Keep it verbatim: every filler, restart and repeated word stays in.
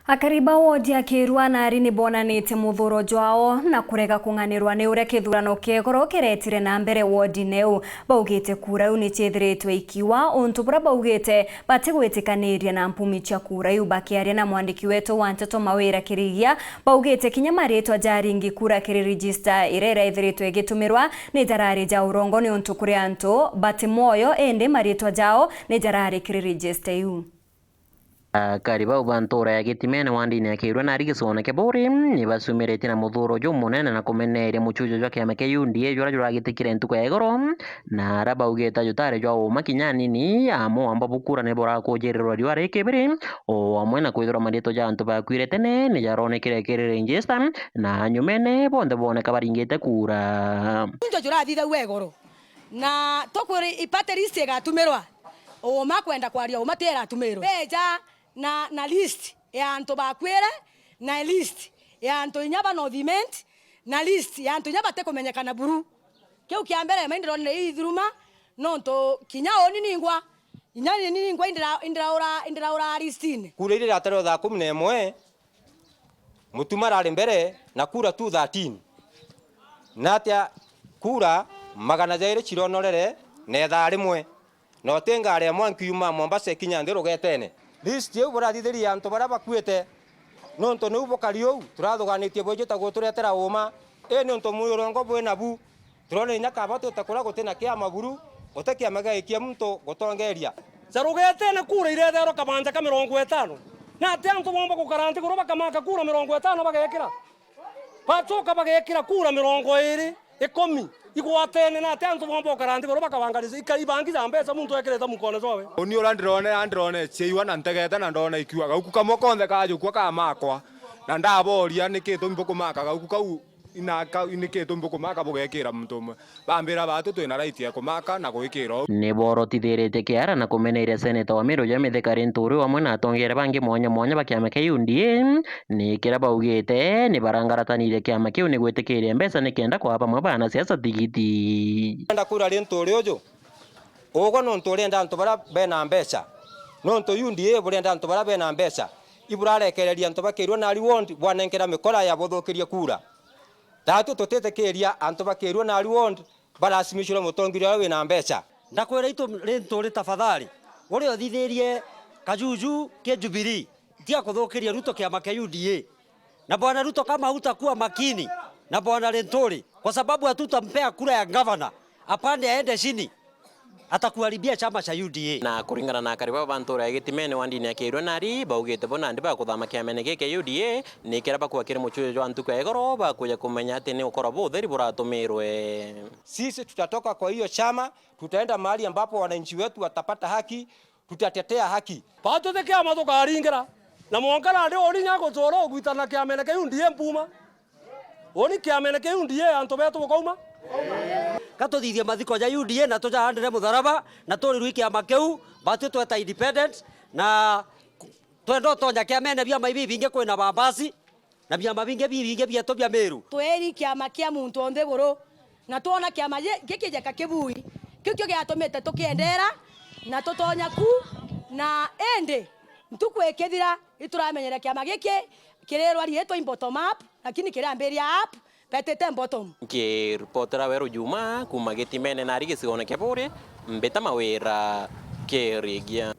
Akari ba wodi ya Kirua nari ni bonanite muthuro jwao na kurega kung'anirwa ni uria kithurano kia igoro kiretire na mbere wodine iu. Baugite kura iu ni ciithiritwe ikiwa, untu buria baugite batigwitikaniria na mpumi cia kura iu. Bakiaria na mwandiki wetu wa nteto Mawira Kirigia, baugite kinya maritwa ja aringi kura kiri register iria iraithiritwe igitumirwa ni jarari ja urongo, niuntu kuri antu bati mwoyo, indi maritwa jao ni jarari kiri register iu. Akari bau ba ntura ya Gitimene wandini ya Kirua nari gicigone kia Buri ni bacumiritie na muthuro jumunene na kumeneria muchujo jwa kiama kia U D A juria juragitikire ntuku ya igoro, na aria baugite jutari jwa uma kinya anini. Amwe amba bukura ni burakujirirwa riua rikibiri, o amwe na kwithirwa maritwa ja antu bakwire tene ni jaronekire kiri register, na nyumene bonthe booneka baringite kura. Into jurathithagua igoro, na tukwiri ipate list igatumirwa. Uma kwenda kwaria uma ti iratumirwe. Beja na, na list ya antu bakwire, na list ya antu inya ba North Imenti, na list ya antu inya batikumenyekana buru. Kiu kia mbere, ma indironire ithuruma, nontu kinya uni ningwa, inya ni ningwa indira-, indiraura, indiraura listine. Kura iria iratarwe thaa kumi na imwe, Mutuma arari mbere na kura two thirteen. Na atia kura magana jairi cironorere na ithaa rimwe, na uti ngari ya mwanki yuma Mombasa ikinya nthi rugetene. List iu burathithirie antu baria bakuite, nontu niu bukari uu turathuganitie bwijite guturetera uma, ii niuntu mwirongo bwi nabu. Turona inya kaba twite kuria guti na kiama buru, guti kiama giaikia muntu gutongeria. Ja rugetene kura iretherwa kabanja ka mirongo itano. Na ati antu bomba gukara nthiguru bakamaka kura mirongo itano bagekira? Bacoka bagekira kura mirongo iiri, ikumi, igwatene, na ati antu bomba gukara nthiguru bakabanganica ika-, ibangi ja mbeca muntu ekirite mukone jwawe? Uni uria ndirone, ndirone ciaiwa na ntegete na ndona ikiuga gauku kamwe konthe kajukua kamakwa. Na ndaboria, niki tumbi kumaka gauku kau? Inaka, niki tumbi kumaka bugekira muntu umwe? Bambira, batu twina right ya kumaka na gwikira uu. Ni borotithiritie kiara na kumeneria seneta wa Meru ja Mithika Linturi amwe na atongeria bangi mwanya mwanya ba kiama kia U D A, ni kiria baugite ni barangaratanirie kiama kiu ni gwitikiria mbeca nikenda kwaa bamwe banasiasa tigiti. Enda kwira Linturi uju, ugwe nontu urienda antu baria bena mbeca, nontu U D A burienda antu baria bena mbeca, iburarekereria antu ba Kirua Nari ward bwanenkera mikora ya buthukirie kura. Tatu tutitikiria antu ba Kirua Nari ward barasimicirwe mutongeria uria wina mbeca. Ndakwira itu Linturi tafadhali, uria uthithirie kajuju kia Jubilee, tia kuthukiria Ruto kiama kia U D A. Na Bwana Ruto, kama hutakuwa makini na Bwana Linturi, kwa sababu hatutampea kura ya gavana, apande aende chini, atakuharibia chama cha U D A. Na kuringana na akari baba ba ntura ya Gitimene wandini ya Kirua Nari, baugite bo nandi bakuthama kiamene giki kia U D A, ni kiria bakua kiri muchujo jwa ntuku ya igoro, bakuja kumenya ati ni ukoro butheri buratumirwe. Sisi tutatoka kwa hiyo chama, tutaenda mahali ambapo wananchi wetu watapata haki, tutatetea haki. Batu ti kiama tukaringira, na mwanka nandi uni nya gucura ugwitana kiamene kia U D A mpuma. Uni kiamene kia U D A antu betu bukauma. Ka tuthithie mathiko ja U D A na tujaandire mutharaba, na turirui kiama kiu, batwi tweta independent, na twenda utonya kiamene biama bibingi kwina babasi, na biama bingi bibingi bietu bia Meru. Tweri kiama kia muntu o nthiguru, na twona kiama gi-, giki jeka kibui, kiu kio giatumite tukiendera na tutonya ku, na indi ntuku ikithira, ituramenyera kiama giki kirirwa riitwa i bottom up, lakini kirambiria up, betite bottom. Nkiripotera Weru Juma kuuma Gitimene nari gicigone kia Buri, mbita Mawira Kirigia.